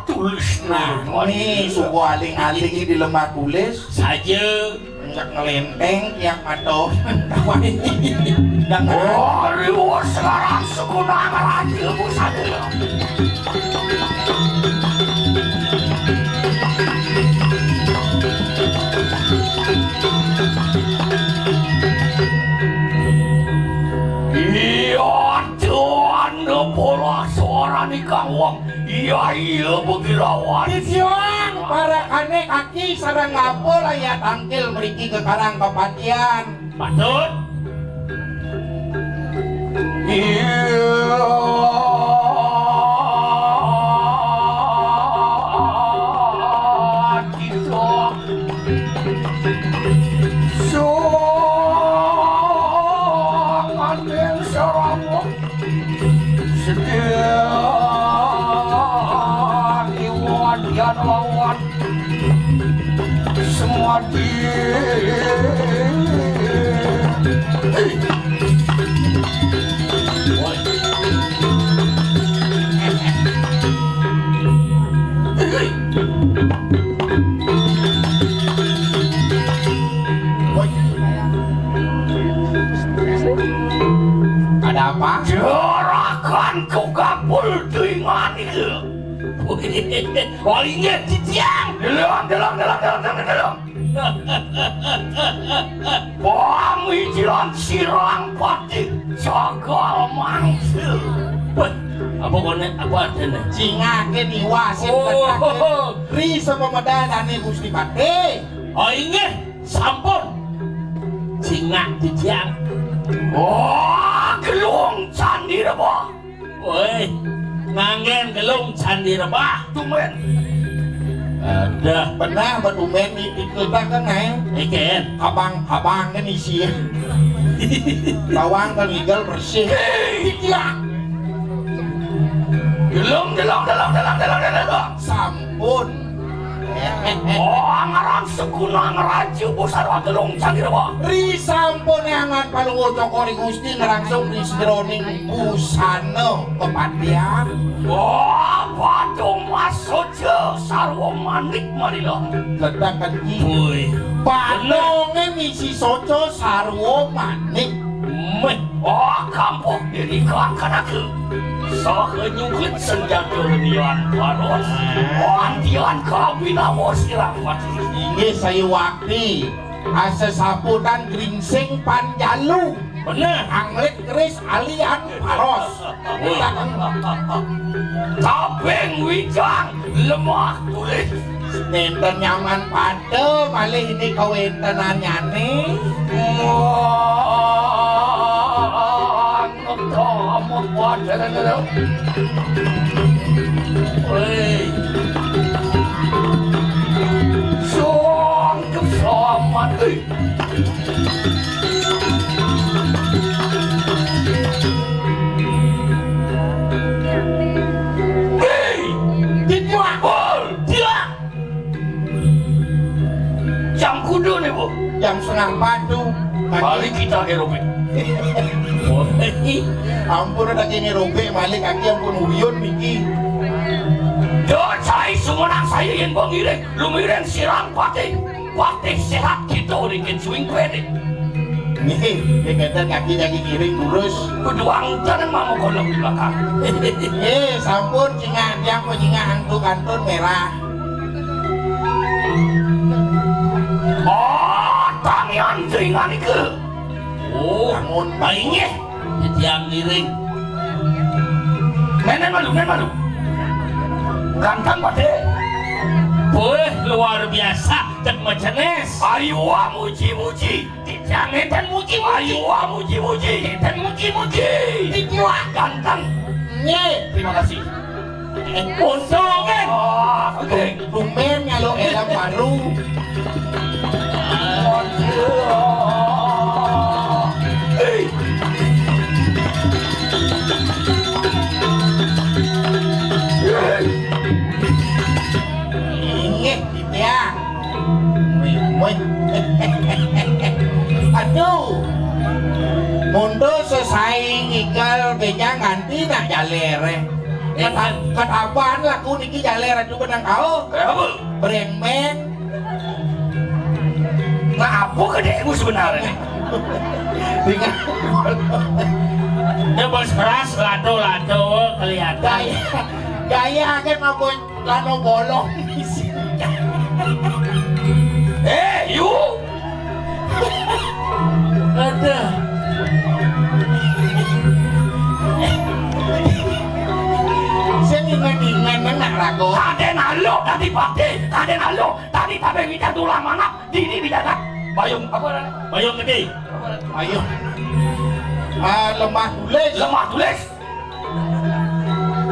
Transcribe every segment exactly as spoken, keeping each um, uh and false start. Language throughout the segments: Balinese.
Tulis. Nah, ini suku aling-aling di lemah tulis. Saja. Cak ngelenteng, tiap mato. Dengan Oriwo sekarang suku nama raja bu satu. Iya, Tuhan, bola suara nih, Kang Wong. Iya, iya, begilawan. Titiang, para kane kaki sareng ngapul aya tangkil mriki ke Karang Kepatian. Patut. Iya, kita. Sangat yang seramu. Sedang iwan yan lawan semua di. Hei. Woi. Hei. Woi. Ada apa? Juragan Kogapul Dingani. Oh, inggih, titiang. Delong, delong, delong, delong, delong, delong. Pamikiran sirang pati jagal mangsil. Wah, apa konek, apa artine? Cingake niwasin. Oh. Ri sama medalane Gusti Patih. Oh, inggih, sampun. Cingak titiang. Wah, gelung candi rebah. Woi, nganggen gelung candi rebah. Tumben. Ada. Benar, betumben di, di kota kan, eh? Iken. Abang, abang kan isi. Bawang kan igal bersih. Iya. Gelung, gelung, gelung, gelung, gelung, gelung. Sampun. Oh, ngarang sekuna ngeraja pusara gelung candi rebah. Ri sampun angan palungguh cokor Gusti ngerangsung ri sejeroning busana kepatihan. Oh, patung mas soca sarwa manik marila. Ledakan iki. Woi. Patunge misi soca sarwa manik. Meh. Oh, kampuh diri kelakan aku. Saha nyugut senjata lian panos. Antian kabinawa sirang pati. Inggih sayuwakti. Asa saputan gringsing panjalu. Bener. Anglit keris alian paros. Woi. Taping wijang lemah tulis. Nenten nyaman pada malih ini kawentenannyane. Wah, ngetamut pada. Hei. Suang kesaman. Hei. Hei. Dia. Pul. Dia. Jam kudu nih, Bu. Jam setengah empat tuh. Balik kita aerobik. Ampun, ada kene robek, balik kaki ampun uyun niki. Duh, cai sumenang saya yen mbok ngiring, lumiring sirang patih. Patih sehat kita urikin suing kredit. Nggih, nggih, ngeten kaki jagi ngiring terus. Kudu angten mau kono di belakang. Nggih, sampun cingak tiang pecingak antuk kantun merah. Oh, tangian ringan iku. Oh, bangun. Baik nggih. Titiang ngiring. Nenen malu, nenen malu. Ganteng, Pakde. Wih, luar biasa, cek majenis. Ayo, muji-muji. Titiang ngeten muji-muji. Ayo, muji-muji. Ngeten muji-muji. Titiang ganteng. Nggih. Terima kasih. Untung, kan? Ah, oke. Tumben nyaluk helm baru. Hei. Inggih, titiang. Wih, wih. Aduh. Mundur sesai ngigal bejang nganti nak jalere. Kata-, kataban laku niki jaler atuh benang kaho. Kenapa? Brengmeng. Nah, apa gedému sebenarnya? Dengan dia bos keras, lato-lato, kelihatan. Gaya, gaya kan apa? Lano bolong. Eh, you. Ada. Saya ingat-ingat nak ragu. Kadén alo tadi pati, kadén alo tadi tabé minta tulang mana? Dini bidadak. Bayung apa namanya? Bayung gedé. Bayung. Ah, lemah tulis. Lemah tulis.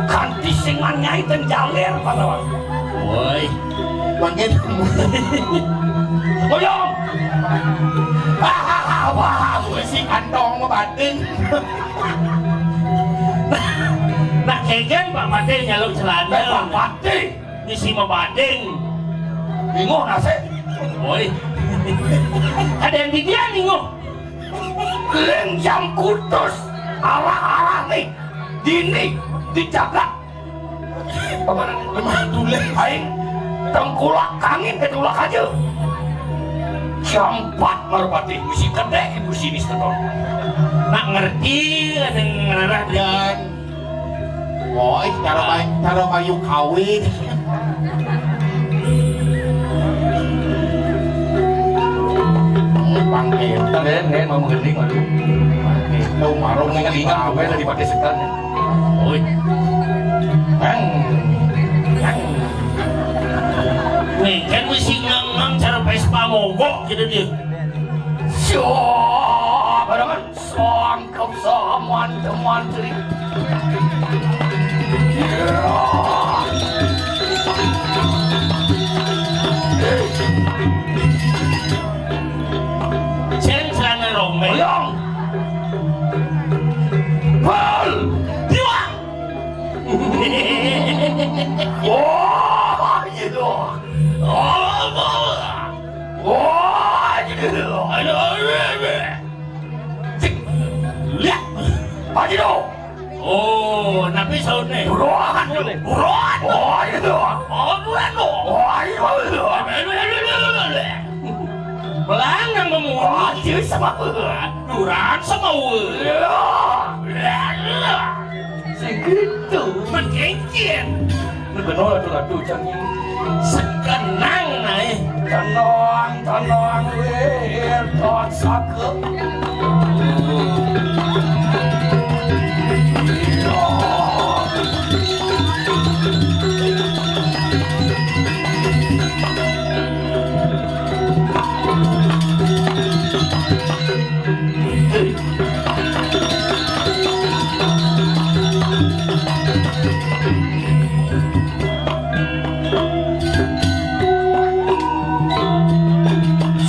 Kanti singan nyai ten jaler pada waktu. Woi. Mangkin. Boyong. Ah, wah, gue si kantong mah batin. Nah, kegén Pak Patih nyaluk celana. Eh, Pak Patih. Bisi mabading. Bingung nasib. Woi. Ada yang di dia bingung. Ling jam kutus arah-arah nih. Dini dijaga. Apa namanya? Lemah tulis. Aing tengkulak kangin ketulak aja. Jam empat Merpati bisi kedék ibu sini seton. Nak ngerti ada ngerarah dan Woi, cara bay-, cara bayu kawin. Pangkén. Nén, nén, mau menggending, aduh. Tuh, marung ingat-ingat, apa tadi pakai setan. Woi. Neng. Neng. Nih, kan mesti ngang-ngang cara Vespa mogok gitu dia. Siap, barengan. Sangkep saman teman teri. Sing sana rombeng. Oyong. Bal. Diwang. Oh, gitu. Oh, gitu. Aduh, aduh, aduh. Cik. Lihat. Pak Jino. Oh, napi sautna? Buruan. Buruan. Oh, itu. Oh, buruan, oh. Oh, itu. Belang nang memuji sama. Durang sama. Iya. Segitu. Mengencen. Ini benar ratu-ratu canggih. Sekenang naik. Tenang, tenang, wir, tot sake.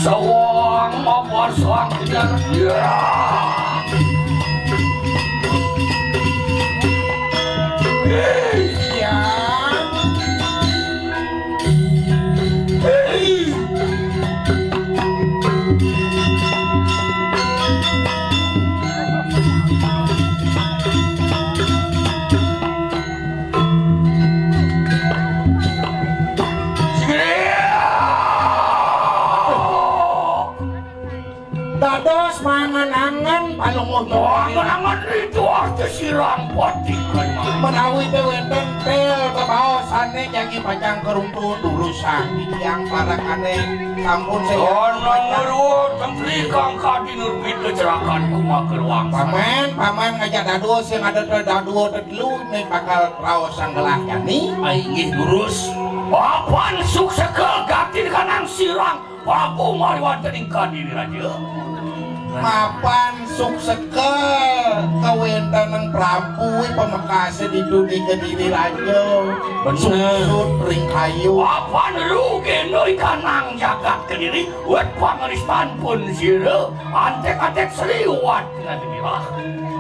Sawang mapasang. Ya. Iya. Dados mangan-angan palungguh. Mangan-angan itu arti sirang pati. Menawi téh wénten tél bebaos sané jagi pacang kerungkun durusang titiang para kadék. Sampun saya. Ana ngeruwut templi kang kadi nurbit kecelakaan kumaha keruang. Paman, paman ngajak dadua sing ada téh dadua téh telu né bakal raos sanggelah jani. Ai inggih durus. Papan sukseka gatin kanang sirang. Prabu maliwat ing Kadiri Raja. Mapan sukseka kawéntenan Prabu pamekasé ditu di Kediri Raja. Bener. Suksut ring kayu. Mapan lu geno ikanang jagat Kediri, wet pangelistan pun sira, antek-antek seliwat ngadmirah.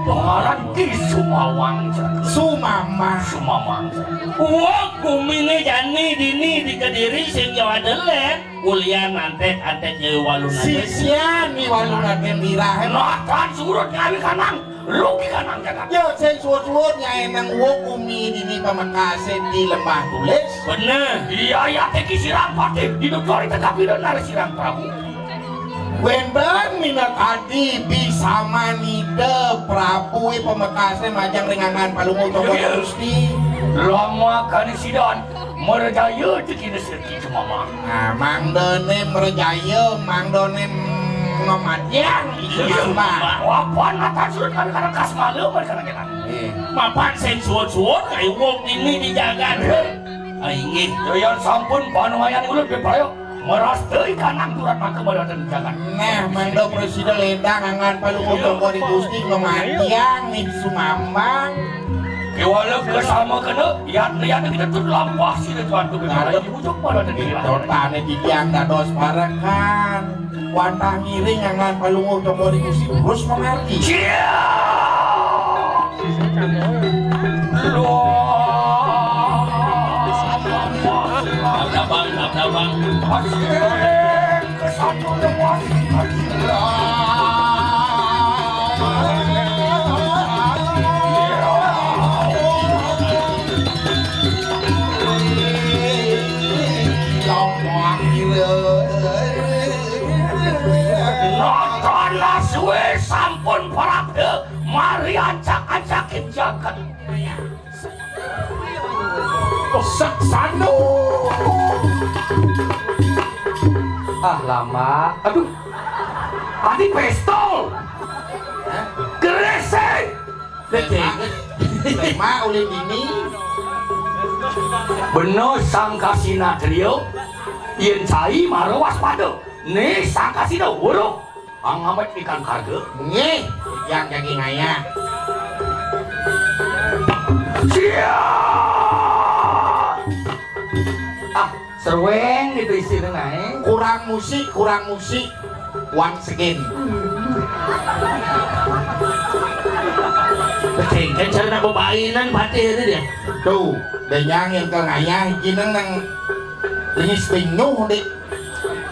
Pengaran Ki Sumawang. Sumamang. Sumamang. Wah, guminé jani dini di Kediri sing Jawa Delek. Kuliah nantek-antek Nyai Walunate. Sisian Nyai Walunate Wirah. Natan surut ngawi kanang, rugi kanang jagat. Ya, sing suwud-suwud Nyai nang wuk umi dini pamekase di Lembah Tulis. Bener. Iya, iya, teki sirang patih, hidup kori tegap hidup nari sirang Prabu. Wénten minakadi bisamanida Prabué pamekasé majeng ring anggan Palungguh Cokor Iya. Gusti. Lama kani sidan, mrejaya tekina sirki cemama. Nah, mangdané mrejaya, mangdané ngamatiang Iya, Sumambang. Wapan natan surut kami kana kasmala, mari kana jalan. Eh. Mapan sing suwun-suwun, kayu wong ini di jagat. Ah, inggih. Doyan sampun panuwayan ulut bepayo. Meras deui kanang turat maka madaten jagat. Nah, mangda prasida ledang anggan Palungguh Cokor Gusti ngamatiang ning Sumambang. Kéwala kasama kena, yan-yan kita tut lampah sida tuan tu Nah, kena dibujuk madaten jagat. Dotane titiang dados parekan. Wantah ngiring anggan Palungguh Cokor Gusti terus mamargi. Cia! Loh. Abang, abang. Nonton suwe sampun parabda mari ancak-ancakin jagat. Saksana. Ah, lama. Aduh. Tadi pistol. Gresik. Tema, tema ulin dini. Bena sang kasinatria, yen cai mara waspada. Nih sang kasina weruh. Pangamet ikan karga. Nggih, yang daging ayah. Siap. Ah, serueng gitu istilahnya. Kurang musik, kurang musik. Once again. Becengken cara nak bebainan patih itu dia. Tuh, benyang yang ke ngayah, jineng nang lingis penyuh, Dik.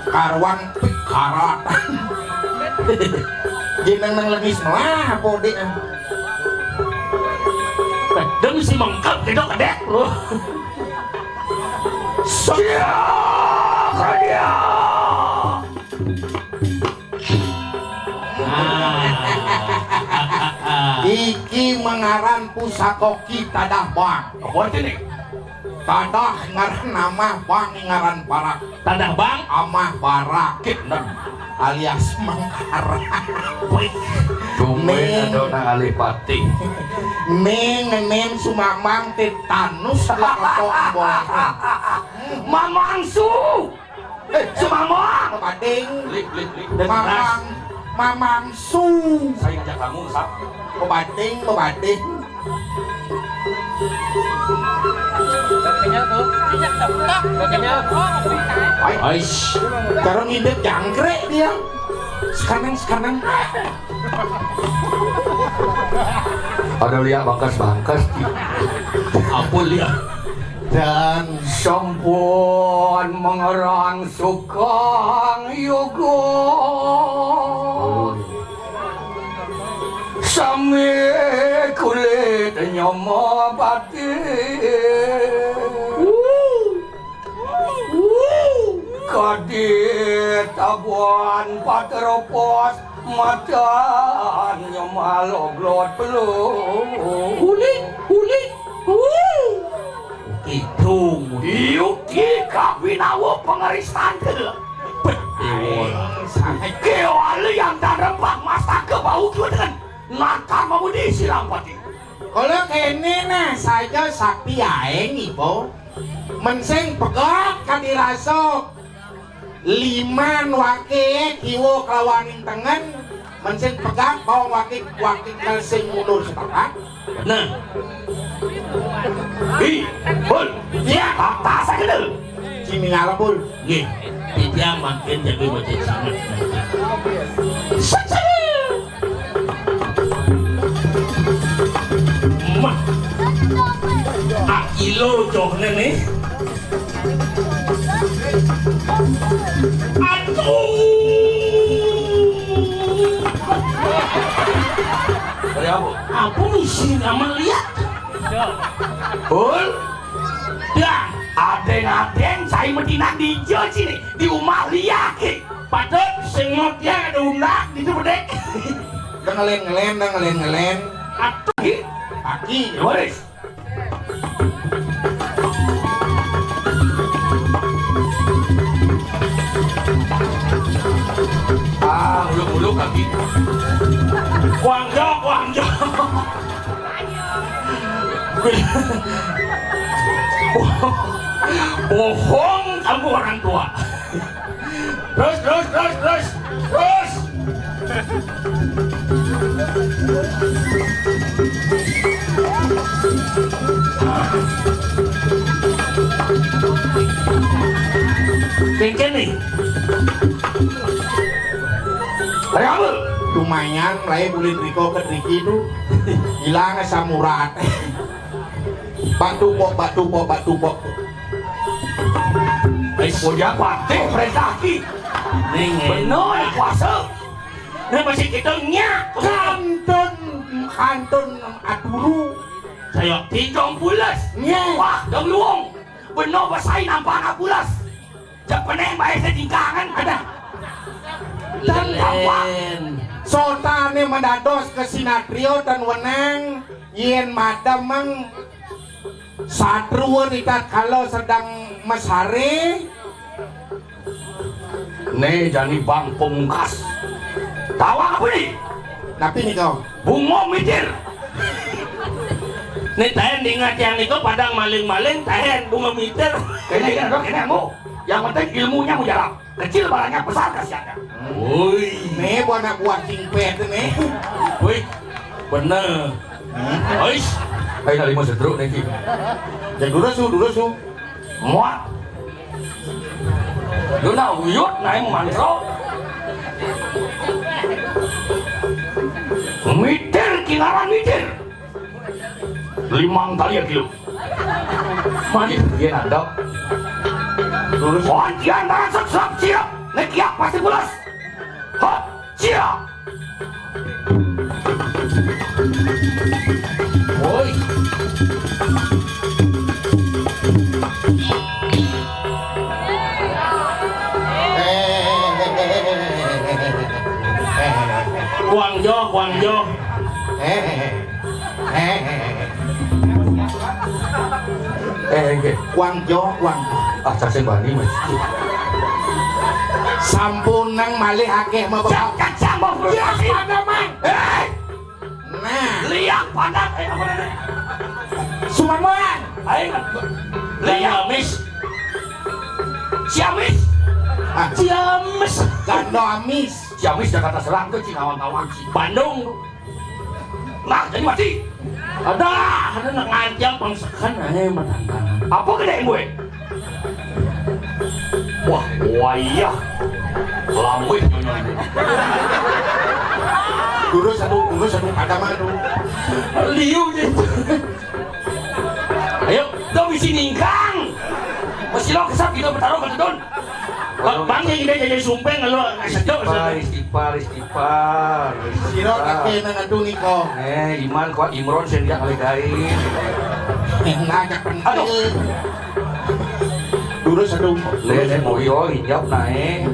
Karuan pikarat. Jineng nang lengis melah apa, Dik? Kedem si mengkep kedok kedek lu. Sia ka dia. Ah. Iki mengaran pusaka ki tadah bang. Apa artinya? Tadah ngaran amah, bang ngaran parak. Tadah bang? Amah parak. Kit nem. Alias mengkara. Wih. Tumben Ning. Ada nang alih patih. Ning, ning, sumamang tetanus leketok boy. Mamangsu. Eh, sumamang. Pabading. Lip, lip, lip. Mamang, mamang su. Saya ngajak kamu, Sap. Pabading, pabading. Kenyal tuh. Kenyal. Ais. Cara ngidip jangkrik dia. Sekarang, sekarang. Ada liak bangkas-bangkas. Apa liak? Dan sampun mengerang sukang yoga. Sami kulit nyama batin. Kadit tabuan pateropos matan nyama loglot pelung. Uli, uli, uli. Kidung. Yuki kabinawa pengeristan ke. Betul. Kewala yang dan rembak mastaka bau kiwa dengan natar mamudi silang pati. Kala kene nah saja sakti aeng ibu. Mensing pegak kadirasa liman wake kiwa kelawaning tengen. Mensing pegak bawang wake wake sing mundur sepakat. Nah. Hi, bul. Ya, apa sakedel? Cimi ngalebul. Nggih, titiang mangkin jaga bocah cilik. Sacana. Mah. Akilo johne nih. Apa misi nama liak? Ul, dah, adeng-adeng saya metinak di hijau sini, di rumah liak ke. Patut sengot ya ada undak di tu bedek. Dah ngelen-ngelen, dah ngelen-ngelen. Atuh, ki. Aki. Waris. Ah, uluk-uluk kaki. Kuang jo, kuang jo. Bohong kamu orang tua. Terus, terus, terus, terus. Terus. Kengken nih. Ada apa? Lumayan, mulai bulan Riko ke Riki tuh. Hilang asam urat. Batu pok, batu pok, batu pok. Ais boja patih perintah ki. Ning. Bener kuasa. Nah, masih kita nya. Kantun, kantun aturu. Saya tiga pulas. Nya. Wah, dong luong. Bener basai nampak anak pulas. Cak peneng bae setingkangan ada. Dan tampak. Sotane mendados ke sinatrio dan wenang yen madameng satru ritat kala sedang mesare. Ne jani bang pemungkas. Tawa apa ni? Napi nika? Bungo mitir. Ni tahen diingat yang niku padang maling-maling tahen bungo mitir. Kene ingat dong, kene mu. Yang penting ilmunya mujarab. Kecil barangnya, besar kasihannya. Woi. Nih, buat anak buah cingpet nih. Woi, bener. Ois. Ayo, lima setruk nih, Ki. Ya, dulu su, dulu su. Muat. Duna uyut naik mantro. Mitir, kinaran mitir. Limang kali ya kilo. Mati. Iya, nadok. Lurus. Wancian barang seksap siap. Nekiak pasti pulas. Hop, siap. Woi. Kuang jo, kuang jo. Eh, eh, nggih. Kuang jo, kuang. Ah, cacing bani, Mas. Sampun nang malih akeh mabekal. Cak, cak, cak, mau frustasi. Ya, ada, Mang. Eh! Nah. Liang padat, eh, apa namanya? Sumaman. Ayo, liang. Ciamis. Ciamis. Ah. Ciamis. Gando amis. Ciamis Jakarta Selatan tuh, Cinawan-tawan, Ci. Bandung. Nah, jadi mati. Ada, ada nak ngancam pangsekan, eh, matangkang. Apa gede gue? Wah, wah iya. Lambih nyonya ini. Dulu satu, dulu satu, ada mana dulu? Liu gitu. Ayo, dong bisi ningkang. Masih lo kesap gitu, bertaruh ke Tun. Bang, bang, yang ini jadi sumpeng lo ngasih. Istighfar, istighfar, istighfar. Sira kakek nang adu nika. Eh, iman kuat Imron sing jak kali gaib. Ngajak pentil. Aduh. Durus, aduh. Le, le, mau yo, injap naik.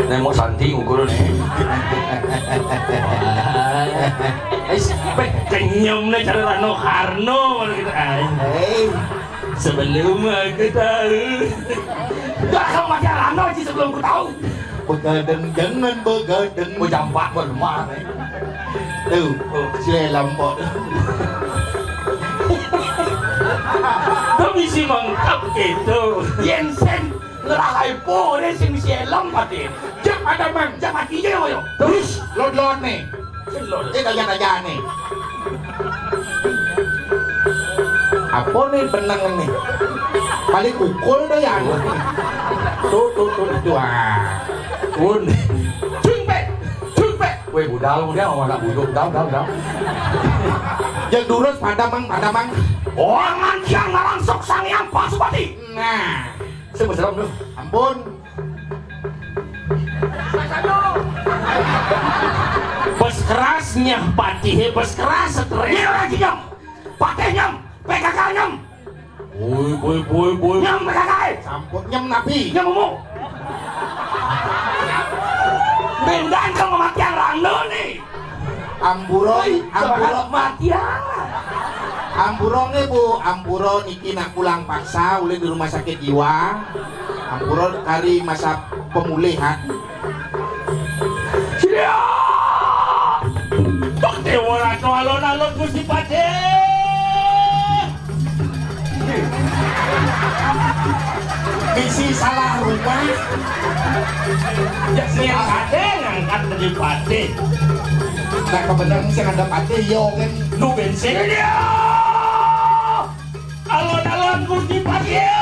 Ne mau santi ngukur ne. Ais, peh, kenyum ne cara Rano Karno gitu. Ai. Hei. Sebelum aku tahu. Dah, kamu masih Rano sih sebelum ku tahu. Begadang, jangan begadang. Oh, jampak gua lemah, eh. Tuh, oh, si lambok. Tuh bisi mengkap gitu. Jensen ngerahai po deh sing si lambok deh. Jam ada, Mang. Jam mati aja, yo. Terus, lot-lot nih. Sing lot. Eh, tanya-tanya nih. Apa nih benang nih? Paling ukul deh ya. Tuh, tuh, tuh, tuh. Ah. Pun. Jumpe, jumpe. Weh, budal, budal, anak buduk, budal, budal, budal. Yang durus pada, Mang, pada, Mang. Orang yang ngarang sok sang yang Pasupati. Nah. Sing beserem tuh. Ampun. Bos, Keras nyah patih, bes keras stres. Nyem lagi nyem. Patih nyem. P K K nyem. Woi, woi, woi, woi. Nyem P K K. Sampun nyem napi? Nyem umum. Bendan kang matiang rangno ni. Ampura, ampura. Matiang. Ampura nggih, Bu, ampura niki nak pulang paksa ulih di rumah sakit jiwa. Ampura kari masa pemulihan. Siap! Tok Dewa Ratu alon-alon Gusti Patih. Bisi salah rumah. Ya sing ada ngangkat dadi patih. Nah, kebetulan sing ada patih yo kan. Lu bensin dia. Alon-alon Gusti Patih.